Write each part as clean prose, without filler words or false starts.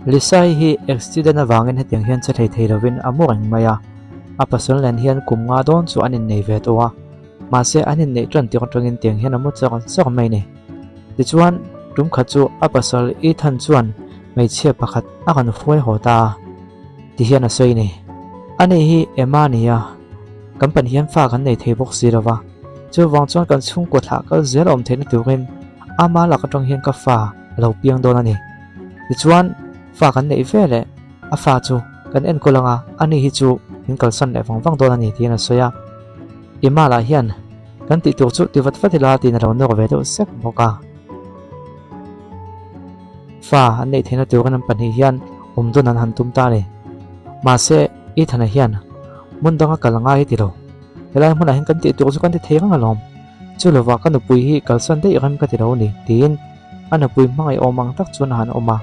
Lisa-i hi accident avangin hetiang hian che thei thei lovin a mu reng mai a, a pasal nen hian kum nga dawn chu an innei ve tawh a, mahse an inneih tan tir atangin tiang hian a mu char char mai a ni. Tichuan, tum khat chu a pasal Ethan chuan hmeichhia pakhat a rawn hruai haw ta a, ti hian a sawi a ni. Ani hi Emma a ni a, kan pan hian fa kan nei thei bawk si lo va, chuvang chuan kan chhungkaw thlah kal zel a awm theihna turin ama lak atang hian ka fa a lo piang dawn a ni. Tichuan, fa kan neih ve leh a fa chu kan enkawl ang a, ani hi chu min kalsan leh vang vang dawn a ni tiin a sawi a. Emma lah hian kan tih tur chu ti vat vat ila tiin a lo nawr ve deuh sek bawk a. Fa an neih theihna turin an pahnih hian awm dawn an han tum ta a ni. Mahse, Ethana hian hmun danga kal a ngai ti lo. Helai hmunah hian kan tih tur chu kan ti thei reng alawm. Chu lovah ka nupui hi kalsan daih rem ka ti lo a ni, tiin a nupui hmangaih awm ang tak chuan a han awm a.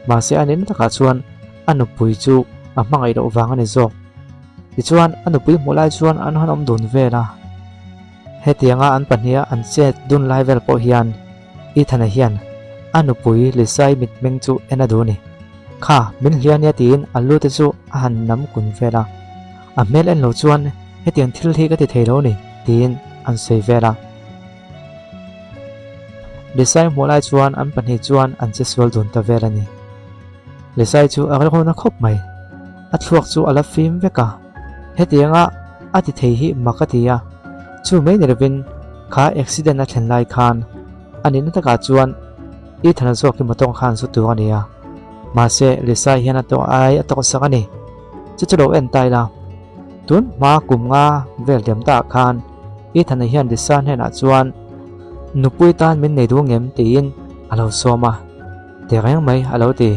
Mahse, a nihna takah chuan a nupui chu a hmangaih loh vang a ni zawk. Tichuan, a nupui hmuh lai chuan an han awm dun vel a. Hetianga an pahniha an chet dun lai vel pawh hian Ethana hian a nupui Lisai mitmeng chu en a duh a ni. Kha, min hlia nia tiin a lu te chu a han nam kun vel a. A hmel en lo chuan hetiang thil hi ka ti thei lo a ni tiin an sawi vel a. Lisai hmuh lai chuan an pahnih chuan an che sual dun ta vel a ni. Lisai chu a rilru na khawp mai. A thluak chu a la fim vek a. Hetianga a ti thei hi mak a ti a, chu mai ni lovin kha accident a thlen lai khan a nihna takah chuan Ethan-a zawk hi motor khan zu tur a ni a, mahse Lisa hian a tawh ai a tawh sak a ni. Chu chu lo en ta ila, tun hma kum nga vel diam takah khan Ethan-a hian Lisa hnenah chuan nupui tan min nei duh ngem tiin a lo sawm a. Ti reng mai a lo ti.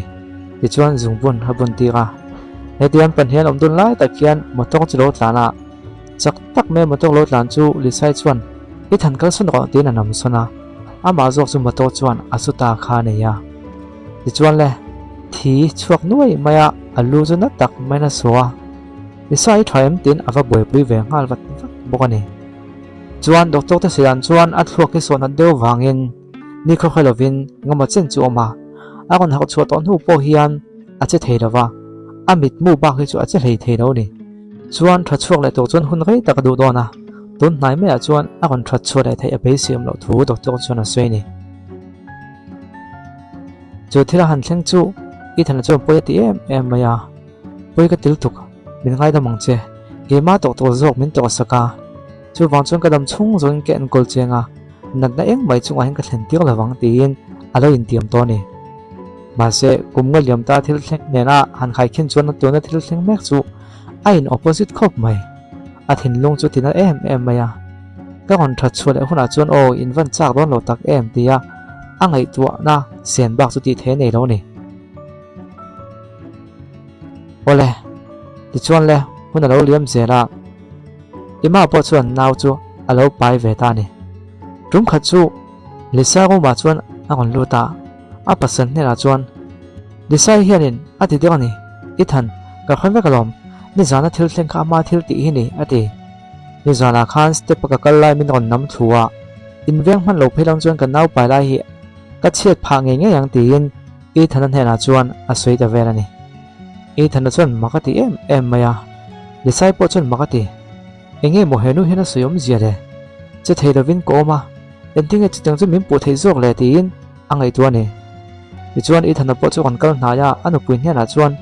Tichuan zungbun a bun tir a. Hetiang pan hian awm dun lai tak hian motor chu lo tlan a. Chak tak mai motor lo tlan chu Lisai chuan i than kal sawn rawh tiin a nam sawn a. Amah zawk chu motor chuan a su ta kha a nei a. Tichuan le thi chhuak nuai mai a, a lu chu na tak maiin a su a. Lisai i tha em tiin a va buaipui ve nghal vat vat bawk a ni. Chuan doctor te sawi dan chuan a thluak hi sawn nat deuh vangin Ni khaw khaw lovin engemaw chen chu awm a, a rawn harh chhuah tawh hnu pawh hian a che thei lo va, a mitmu bak hi chu a che hlei thei lo a ni. Chuan tha chhuak leh tur chuan hun rei tak a duh dawn a, tun hnai maiah chuan a rawn that chhuah leh theih a beisei awm loh thu doctor chuan a sawi a ni. Chu thil a han thleng chu Ethan-a chuan pawi a ti em em mai a, Pawi ka til tuk, min ngaidam ang che, keimah tawh tur zawk min tawh sak a, chuvang chuan ka dam chhung zawngin ka enkawl cheng a, Natna eng mai chungah hian ka thlen tir lo vang tiin a lo intiam tawh a ni. Mahse, kum nga liam ta thil thleng nena han khaikhin chuan a tuna thil thleng mek chu a in opposite khawp mai. A thinlung chu tina em em mai a. Ka rawn that chhuah leh hunah chuan aw in van chak dawn lo tak em tia a ngaihtuahna sen bak chu tih theih a nei lo a ni. Awle, tichuan le hun a lo liam zel a. Emma pawh chuan nau chu a lo pai ve ta a ni. Tum khat chu Lisa room ah chuan a rawn lut a, a pasal hnenah chuan, Lisa hi hianin a ti deuh a ni, Ethan, ka hre vek alawm, nizana thil thleng kha ama thil tih hi ni, a ti. Nizanah khan step a ka kal lai min rawn nam thlu a, inveng hman lo phei lang chuan ka nau pai lai hi ka chhiat phah ngei ngei ang tiin Ethan-a hnenah chuan a sawi ta vel a ni. Ethan-a chuan mak a ti em em mai a, Lisai pawh chuan mak a ti. Enge maw henu hian a sawi awmzia le? Che thei lovin ka awm a, engtinge chutiang chu min puh theih zawk le tiin a ngaihtuah a ni. Tichuan Ethan-a pawh chu rawn kal hnai a, a nupui hnenah chuan,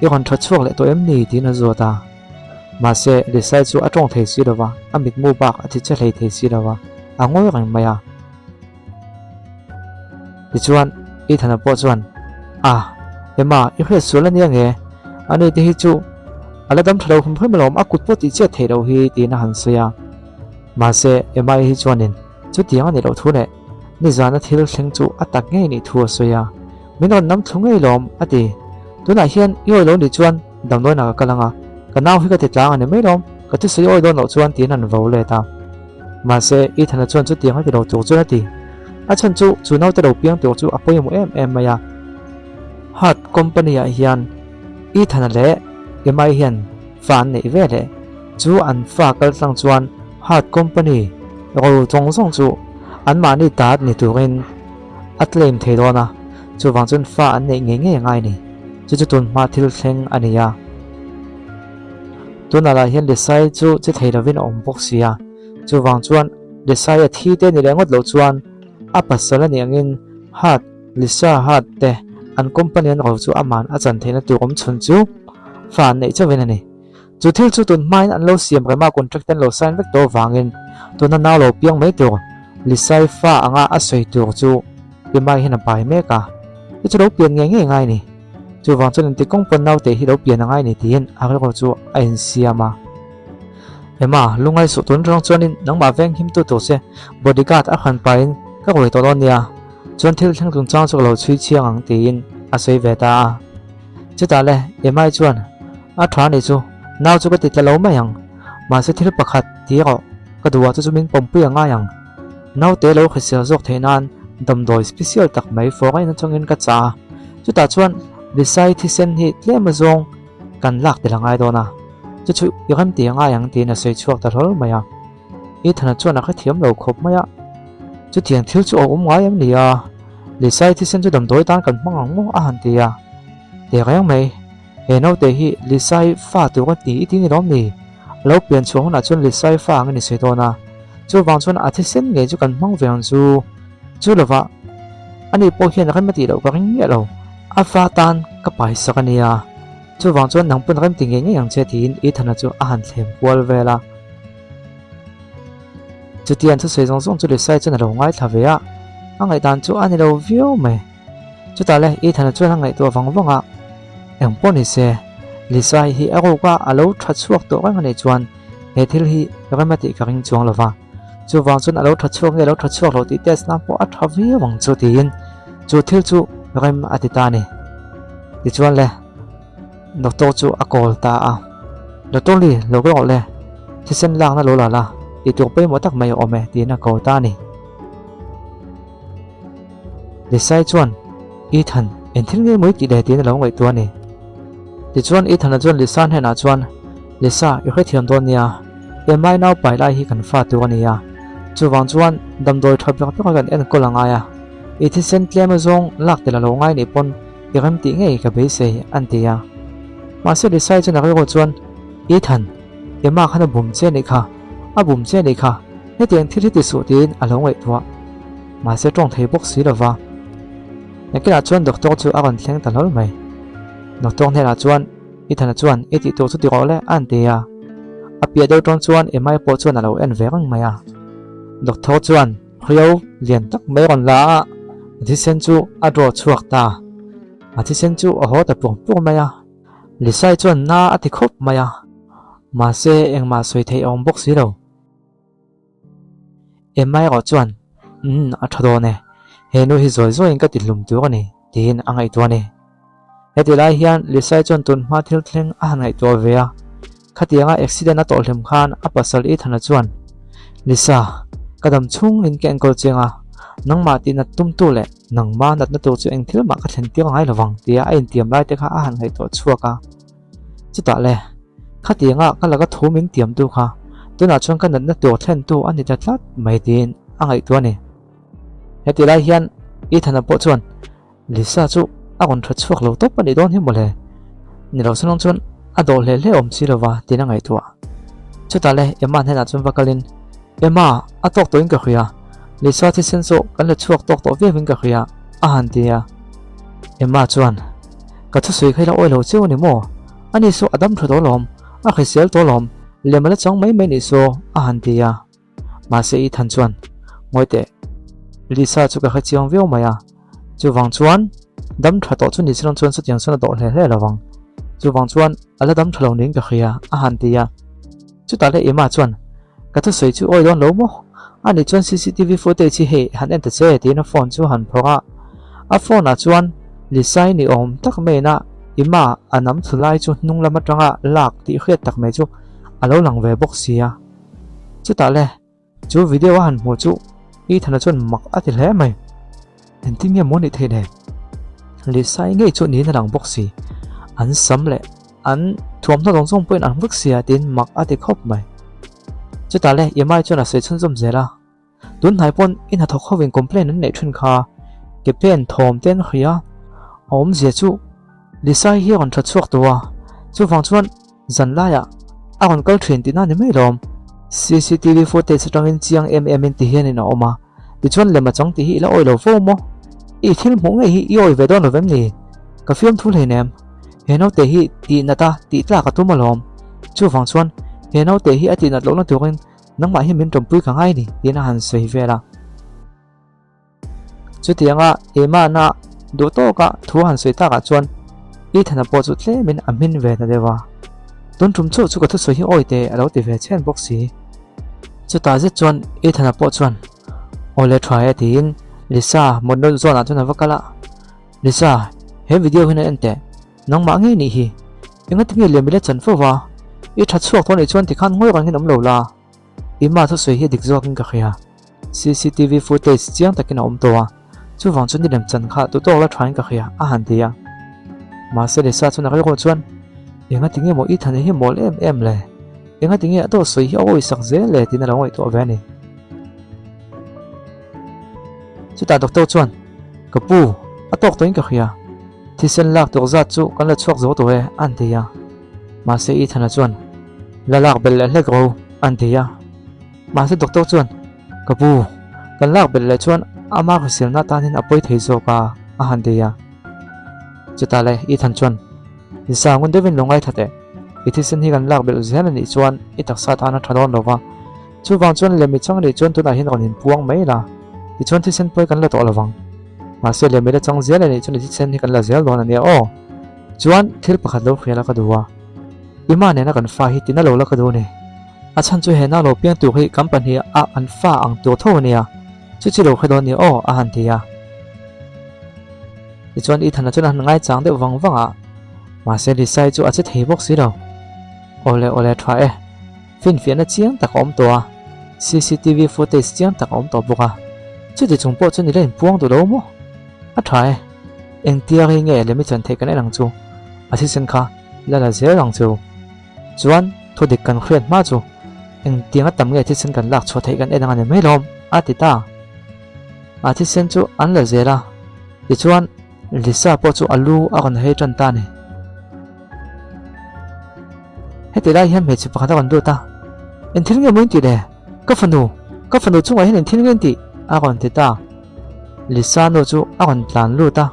I rawn tha chhuak leh tawh em ni? tiin a zawt a. Mahse, Lisai chu a tawng thei si lo va, a mitmu bak a thi che hlei thei si lo va, a ngawi reng mai a. Tichuan, Ethan-a pawh chuan, A, Emma, i hriat sual a nia nge? Ani te hi chu a la dam tha lo hrim hrim alawm, a kut pawh tih chiat theih loh hi, tiin a han sawi a. Mahse, Emma-i hi chuanin chutiang a nih loh thu leh nizana thil thleng chu a tak ngei nih thu a sawi a. Min rawn nam thlu ngei lawm, a ti. Tunah hian i awi lo nih chuan damdawiinah ka kal ang a, ka nau hi ka ti tlang a ni mai lawm, ka thusawi awi dawn loh chuan tiin an vo let a. Mahse, Ethan-a chuan chutiang a ti lo tur chuan a ti. A chhan chu, chu naute lo piang tur chu a pawimawh em em mai a. Heart Company-ah hian Ethan-a leh Emma-i hian fa an neih ve leh. Chu an fa kal tlang chuan Heart Company ro zawng zawng chu anmahni ta ni turin a claim thei dawn a, chuvang chuan fa an neih ngei ngei a ngai a ni. Chu chu tun hma thil thleng a ni a. Tunah lah hian Lesai chu che thei lovin a awm bawk si a. Chuvang chuan Lesai a thi te ni leh ngawt loh chuan a pasal a nih angin Hart, Lisa Hart te an company an ro chu aman a chan theihna tur awm chhun chu fa an neih chauhin a ni. Chu thil chu tun hmain an lo siam rem a, contract an lo sign vek tawh avangin tuna nau lo piang mai tur Lisai fa anga a sawi tur chu Emma hian a pai mek a, chu chu lo pian ngei ngei ngai ni. Chuvang chuan engti kawng pawn naute hi lo pian a ngai ni tiin a rilru chu a insiam a. Emma, lungai suh tun rang chuanin nangmah veng himtu tur che bodyguard a hran pahin ka ruai tawh dawn nia, chuan thil thleng chungchang chu ka lo chhui chiang ang tiin a sawi ve ta a. Chutah le, Emai chuan, A tha nih chu, nau chu ka ti tla lo mai ang. Mahse thil pakhat ti erawh ka duh ah chu chu min pawmpui a ngai ang. Naute lo hrisel zawk theih nan damdawi special tak mai foreign atangin ka chah a. Chutah chuan Lisai thisen hi tlem azawng kan lak tel a ngai dawn a, chu chu i rem ti a ngai ang tiin a sawi chhuak ta hlawl mai a. Ethan-a chuan a hrethiam lo khawp mai a, Chutiang thil chu a awm ngai em ni a? Lisai thisen chu damdawi tan kan hmang ang maw? a han ti a. Teh reng mai, he naute hi Lisai fa tur a ti i ti ni lawm ni? A lo pian chhuah hunah chuan Lisai fa ang a ni sawi dawn a, chuvang chuan a thisen ngei chu kan hmang ve ang chu. Chu lovah, ani pawh hian rem a tih loh ka ring miah lo. A fa tan ka paisak a nia. Chuvang chuan nang pawn rem ti ngei ngei ang che tiin Ethana chu a han thlem kual vel a. Chutiang thusawi zawng zawng chu Lisai chuan a lo ngaithla ve a, a ngaihdan chu a ni lo viau mai. Chutah le Ethana chuan a ngaihtuah vang vang a, Eng pawh ni se, Lisai hi a ruk a, a lo tha chhuak tawh reng a nih chuan he thil hi rem a tih ka ring chuang lo va. Chuvang chuan a lo tha chhuak nge lo tha chhuak lo tih test nan pawh a tha viau ang chu tiin chu thil chu rem a ti ta a ni. Tichuan le doctor chu a call ta a, Doctor Lee lo ka rawh le, thisen lakna lo la la tih tur pawimawh tak mai a awm e tiin a call ta a ni. Desai chuan Ethan eng thil nge mawi tih le tiin a lo ngaihtuah a ni. Tichuan Ethan-a chuan Lisa hnenah chuan, Lisa, i hrethiam dawn nia, MI nau pai lai hi kan fa tur a ni a, chuvang chuan damdawi tha ber ber a kan enkawl a ngai a, i thisen tlem azawng lak tel a lo ngai nih pawn i rem tih ngei ka beisei an ti a. Mahse Lisai chuan a rilru chuan, Ethan, Emma khan a bum che nih kha, a bum che nih kha, hetiang thil hi ti suh tiin a lo ngaihtuah. Mahse tawng thei bawk si lova. Nakinah chuan doctor chu a rawn thleng ta hlawl mai. Doctor hnenah chuan Ethan-a chuan i tih tur chu ti rawh le a han ti a. A piah deuh tawng chuan Emma-i pawh chuan a lo en ve reng mai a. Doctor chuan hriau lian tak mai rawn la a, a thisen chu a draw chhuak ta. A thisen chu a haw ta pur pur mai a. Lisai chuan na a ti khawp mai a, mahse engmah sawi theih a awm bawk si lo. Emma erawh chuan, Umm, a tha dawn e. He nu hi zawi zawiin ka ti hlum tur a ni, tiin a ngaihtuah a ni. Heti lai hian Lisai chuan tun hma thil thleng a han ngaihtuah ve a. Khatianga accident a tawh hlim khan a pasal Ethana chuan, Lisa, ka dam chhungin ka enkawl chiang a, nangmah tih nat tumtu leh nangma natna tur chu eng thil mah ka thlen tir ngai lovang tia a intiam lai te kha a han ngaihtuah chhuak a. Chutah le, khatianga ka laka thu min tiamtu kha tunah chuan ka natna tur thlentu a ni ta tlat mai tiin a ngaihtuah a ni. Heti lai hian Ethana pawh chuan Lisa chu a rawn tha chhuak lo tawp a nih dawn hi mawle. Ni lo sanawng chuan a dawh hle hle awm si lova tiin a ngaihtuah. Chutah le Emma hnenah chuan va kalin, Emma, a tawk tawhin ka hria. Lisa thisen chu kan la chhuak tawk tawh viauin ka hria, a han ti a. Emma chuan, Ka thusawi kha i la awi lo cheu a ni maw? Ani saw a dam tha tawh lawm, a hrisel tawh lawm, lem a la chang mai mai nih saw, a han ti a. Mahse Ethan chuan, Ngawi teh, Lisa chu ka hre chiang viau mai a, chuvang chuan dam tha tawh chu ni chilang chuan chutiang chuan a dawh hle hle lo vang. Chuvang chuan a la dam tha lo niin ka hria, a han ti a. Chutah le Emma chuan, Ka thusawi chu awi dawn lo maw? Ani chuan cctv footage hi hei han en ta che, tiin a phone chu a han phawrh a. A phone ah chuan Lisa-i ni awm tak maiin a Emma a nam thlu lai chu hnung lam atanga lak tih hriat tak mai chu a lo lang ve bawk si a. Chutah le, chu video a han hmuh chu Ethan-a chuan mak a ti hle mai. Engtin nge maw nih theih le? Lisa-i ngei chu niin a lang bawk si. An sam leh an thuamhnaw zawng zawng pawhin an vek si a tiin mak a ti khawp mai. Chutah le, Emma-i chuan a sawi chhunzawm zel a. Tun hnai pawn i hnathawk hovin complaint an neih thin kha, ke pen thawm te an hria a, a awmzia chu. Lisai hi a rawn tha chhuak tawh a, chuvang chuan zan laiah a rawn kal thin tihna ni mai lawm. Cctv footage atangin chiang em em in ti hianin a awm a, tichuan lem a chang tih hi i la awi lo fo maw? I thil hmuh ngei hi i awi ve dawn lo vem ni? Ka fiamthu hleinem, he naute hi tih nat a tih tlak a tum alawm. Chuvang chuan he naute hi a tih nat lohna turin nangmah hi min tawmpui ka ngai ni tiin a han sawi vel a. Chutianga Emma-na duh tawka thu han sawi takah chuan Ethan-a pawh chu tlemin a hmin ve ta deuh a. Tun tum chauh chu ka thusawi hi awi teh a lo ti ve chhen bawk si. Chutah zet chuan Ethan-a pawh chuan Aw le tha e tiin Lisa mutna zawnah chuan a va kal a. Lisa, he video hi na en teh. Nangmah ngei nih hi. Engatinge lem i la chan fo va? I tha chhuak tawh nih chuan tikhan ngawi rangin awm lo la. Ima thusawi hi a dik zawkin ka hria. Cctv footage chiang takin a awm tawh a, chuvang chu ni lemchan kha tu tawk la thain ka hria, a han ti a. Mahse Lisa chuan a rilru chuan, Enga tinge maw Ethan hi mawl em em le? Enga tinge a dawt sawi hi a awisak zel le? tiin a lo ngaihtuah ve a ni. Chutah doctor chuan, Ka pu, a tawk tawhin ka hria. Thisen lak tur zat chu kan la chhuak zo tawh e, a han ti a. Mahse Ethan-a chuan, La lak belh leh hlek ro, a han ti a. Mahse doctor chuan, Ka pu, kan lak belh leh chuan ama hriselna atan hian a pawi thei zawk a, a han ti a. Chutah le Ethan chuan, Lisa, ngun deuhin lo ngaithla teh. I thisen hi kan lak belh zel a nih chuan i taksa atan a tha dawn lo va. Chuvang chuan lem i chang nih chuan tunah hian rawn inpuang mai la, tichuan thisen pawi kan la tawh lo vang. Mahse lem i la chang zel a nih chuan i thisen hi kan la zel dawn a nia aw. Chuan thil pakhat lo hrial a ka duh a, i mah nena kan fa hi tina lo la ka duh a ni. A chhan chu he nau lo piang tur hi kan pahnih a an fa ang tur tho a nia, chu chi lo hre dawn ni aw a han ti a. Tichuan Ethan-a chuan a han ngaichang deuh vang vang a, mahse Lisai chu a che thei bawk si lo. Awle awle tha e, finfiahna chiang tak a awm tawh a, cctv footage chiang tak a awm tawh bawk a, chuti chung pawh chuan i la inpuang duh lo maw? A tha e, engtia rei nge lemi chan theih kan en ang chu, a thisen kha la la zel ang chu. Chuan thu dik kan hriat hma chu engtiang a tam nge thisen kan lak chhuah theih kan en ang a ni mai lawm, a ti ta. A thisen chu an la zel a, tichuan Lisa pawh chu a lu a rawn hei tan ta a ni. Heti lai hian hmeichhe pakhat a rawn lut a, Engthil nge maw in tih le? Ka fanu, ka fanu chungah hian engthil nge in tih? a rawn ti ta. Lisa nu chu a rawn tlan lut a,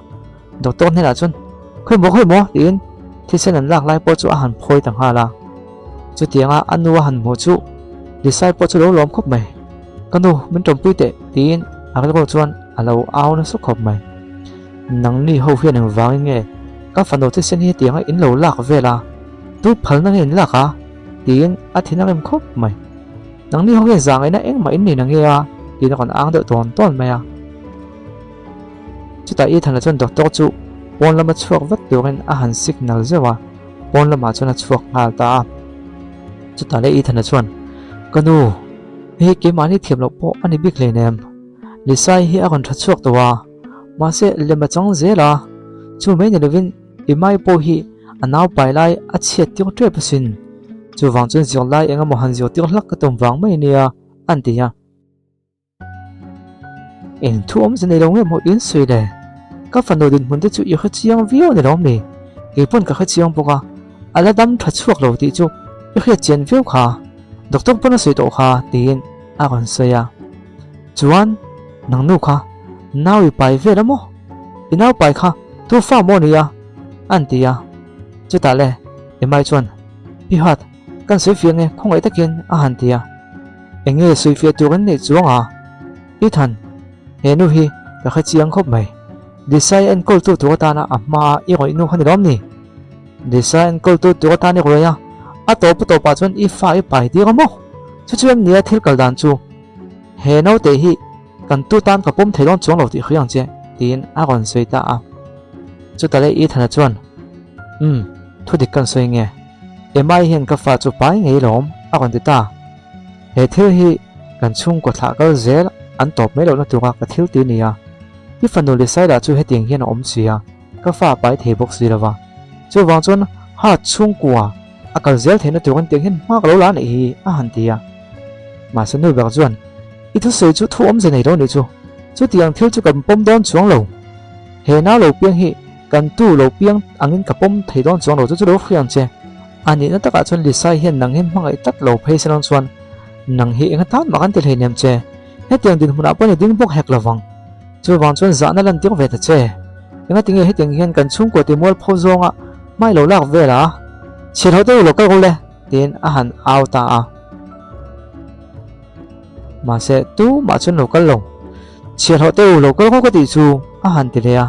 Doctor hnenah chuan, Khawi maw, khawi maw? tiin thisen an lak lai pawh chu a han phawi ta nghal a. Chutianga a nu a han hmuh chu Lisai pawh chu lo lawm khawp mai. Ka nu, min tawmpui teh, tiin a rilru chuan a lo au nasa khawp mai. Nangni ho hian engvangin nge ka fanu thisen hi hetianga in lo lak vel a, tu phalna nge in lak a? tiin a thin a rem khawp mai. Nangni ho hian zangaihna engmah in nei na nge a? tiin a rawn ang deuh tawn tawn mai a. Chutah Ethan-a chuan doctor chu pawn lama chhuak vat turin a han signal zeuh a, pawn lamah chuan a chhuak nghal ta a. Chutah leh Ethan-a chuan, Ka nu, hei hi keimahni thiam loh pawh a ni bik hleinem. Lisai hi a rawn tha chhuak tawh a, mahse lem a chang zel a, chu mai ni lovin i mai pawh hi a nau pai lai a chhiat tir tep asin. Chuvang chuan zirlai eng emaw han zirtir hlak ka tum vang mai ania, an ti a. Eng thu awmze nei lo nge maw in sawi le? Ka fanu dinhmun te chu i hre chiang viau a ni lo mi? Kei pawn ka hre chiang bawk a, a la dam tha chhuak lo tih chu i hriat chian viau kha, doctor pawn a sawi tawh kha tiin a rawn sawi a. Chuan nang nu kha nau i pai vel a maw? I nau pai kha tu fa maw ni a? An ti a. Chutah le Emai chuan, Pi Hat, kan sawi fiah nge khawngaih takin a han ti a. Eng nge sawifiah tur an neih chuang a? Ethan, he nu hi ka hre chiang khawp mai. Desai enkawltu tur atana a hmaa i rawih nu kha ni lawm ni? Desai enkawltu tur atan i ruai a, a tawp a tawpah chuan i fa i pai tir a maw? Chu chu em nia thil kal dan chu? He naute hi kan tu tan ka pawm thei dawn chuang lo tih hria ang che, tiin a rawn sawi ta a. Chutah leh Ethan-a chuan, Umm, thu dik kan sawi nge? Emma-i hian ka fa chu pai ngei lawm, a rawn ti ta. He thil hi kan chhungkaw thlah kal zel an tawp mai lohna tura ka thil ti nia. I fanu Lisaila chu hetiang hian a awm si a, ka fa a pai thei bawk si lova. Chuvang chuan Hart chhungkua a kal zel theihna turin tiang hian hma ka lo la anih hi, a han ti a. Mahse nu ber chuan, I thusawi chu thu awmze nei lo nih chu, chutiang thil chu kan pawm dawn chuang lo. He nau lo piang hi. Kan tu lo piang angin ka pawm thei dawn chuang lo chu chu lo hria ang che. A nihna takah chuan Lisai hian nang hi hmangaih tlat lo phei se lang chuan nang hi eng atan mah kan ti hleinem che. Hetiang dinhmunah pawh ni ding bawk hek lo vang. Chuvang chuan zahna lantir ve ta che. Engatinge hetiang hian kan chhungkua ti mualpho zawnga hmai lo lak vel a? Chhiat ho deuh lo kal ru le tiin a han au ta a. Mahse tumah chuan lo kal lo. Chhiat ho deuh lo kal ru ka tih chu a han ti leh a.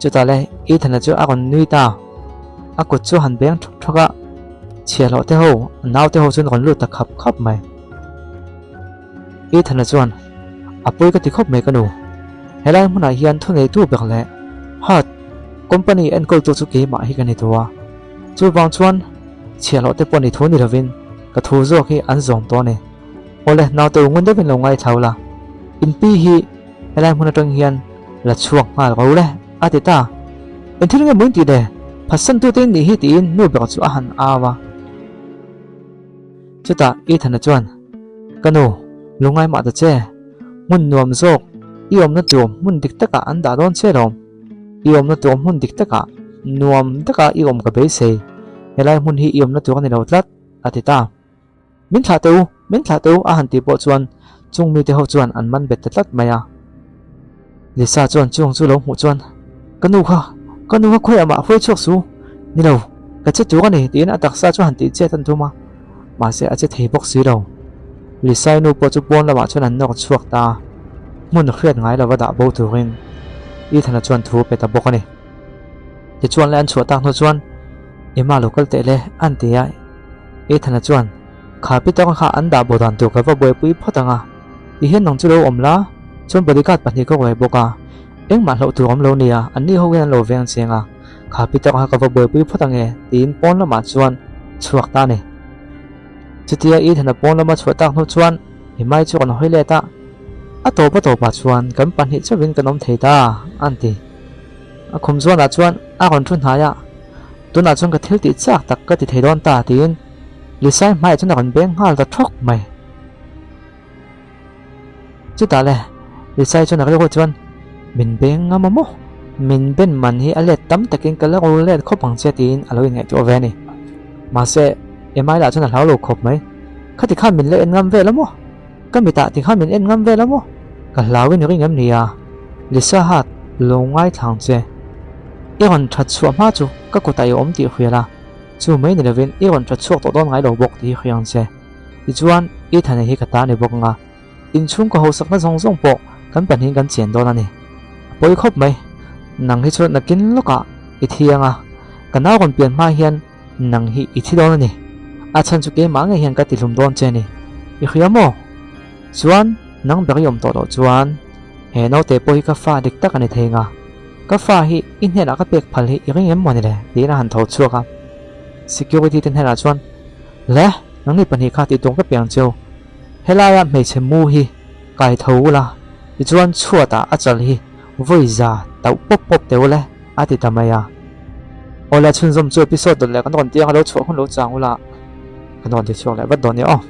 Chutah le Ethana chu a rawn nui ta. A kut chu a han beng thawk thawk a, chhiahhlawh te ho, a naute ho chuan rawn lut ta khap khap mai. Ethana chuan, A pawi ka ti khawp mai ka nu. Helai hmunah hian thuneitu ber leh Hart company enkawltu chu keimah hi ka ni tawh a. Chuvang chuan chhiahhlawh te pawh ni thu ni lovin ka thu zawk hi an zawm tawh a ni. Awle, naute u ngun deuhin lo ngaithla ula, in pi hi helai hmun atang hian la chhuak nghal ro le, a ti ta. Eng thil nge maw in tih le? Phatsan tute in nih hi tiin nu ber chu a han au a. Chutah Ethana chuan, Ka nu, lungngai mah ta che. Hmun nuam zawk, i awmna tur hmun dik takah an dah dawn che lawm. I awmna tur hmun dik takah nuam taka i awm ka beisei. Helai hmun hi i awmna tur a ni lo tlat, a ti ta. Min thlah teh u, min thlah teh u a han tih pawh chuan chung mite ho chuan an man bet ta tlat mai a. Lisa chuan chung chu lo hmuh chuan, Ka nu kha, ka nu kha khawiah mah hruai chhuak su, ni lo, ka che tur a ni tiin a taksa chu han tih chet an tum a, mahse a che thei bawk si lo. Lisai nu pawh chu pawn lamah chuan an nawr chhuak ta a, hmun hriat ngai lova dah bo turin Ethana chuan thu a pe ta bawk a ni. Tichuan le an chhuah tak hnu chuan Emma lo kal teh le an ti a, Ethana chuan Kha Peter kha an dah bo dan tur ka va buaipui phawt ang a, ti hian nang chu lo awm la, chuan bodyguard pahnih ka ruai bawk a, engmah hlauh tur awm lo nia, anni ho hian an lo veng chiang a, kha Peter kha ka va buaipui phawt ang e tiin pawn lamah chuan chhuak ta a ni. Chutia Ethana pawn lama chhuah tak hnu chuan Emma-i chu kan hawi let a, a tawp a tawpah chuan kan pahnih chauhin kan awm thei ta an ti. A khum zawnah chuan a rawn thu hnai a, Tunah chuan ka thil tih chak tak ka ti thei dawn ta tiin Lisai hmaiah chuan a rawn beng nghal ta thawk mai. Chutah le Lisai chuan a rilru chuan, Min beng ngam a maw? Min ben man hi a let tam takin ka la rul let khawp ang che tiin a lo inngaihtuah ve a ni. Mahse, Emai lah chuan a hlau lo khawp mai. Khati khan min la en ngam vel a maw? Ka mitah ti khan min en ngam vel a maw? Ka hlau in ring em nia? Lisa hat lo ngaithlang che. I rawn that chhuah hma chu ka kutah i awm tih hrial a, chu mai ni lovin i rawn that chhuak tawh dawn ngai lo bawk tih hi hria ang che. Tichuan, i thane hi ka ta ni bawk anga, inchhungkaw hausakna zawng zawng pawh kan pahnihin kan chen dawn a ni. A pawi khawp mai. Nang hi chu nakin lawkah i thi anga, ka nau rawn pian hma hian Nang hi i thi dawn a ni. A chhan chu keimah ngei hian ka ti hlum dawn che a ni. I hria maw? Chuan, nang ber i awm tawh loh chuan he naute pawh hi ka fa dik tak a ni thei nga. Ka fa hi i hnenah ka pek phal hi i ring em maw ni le? tiin a han tho chhuak a. Security te hnenah chuan, Le, nangni pahnih kha tih tur ka piang cheu. Helaia hmeichhe mu hi kai tho ula, tichuan chhuatah a chal hi vawi za tauh pawp pawp teh ule. A ti ta mai a. Awle chhunzawm chu episode dawt leh kan rawn tiang a lo chhuah hun lo chang ula kan rawn ti chhuak leh vat dawn nia aw.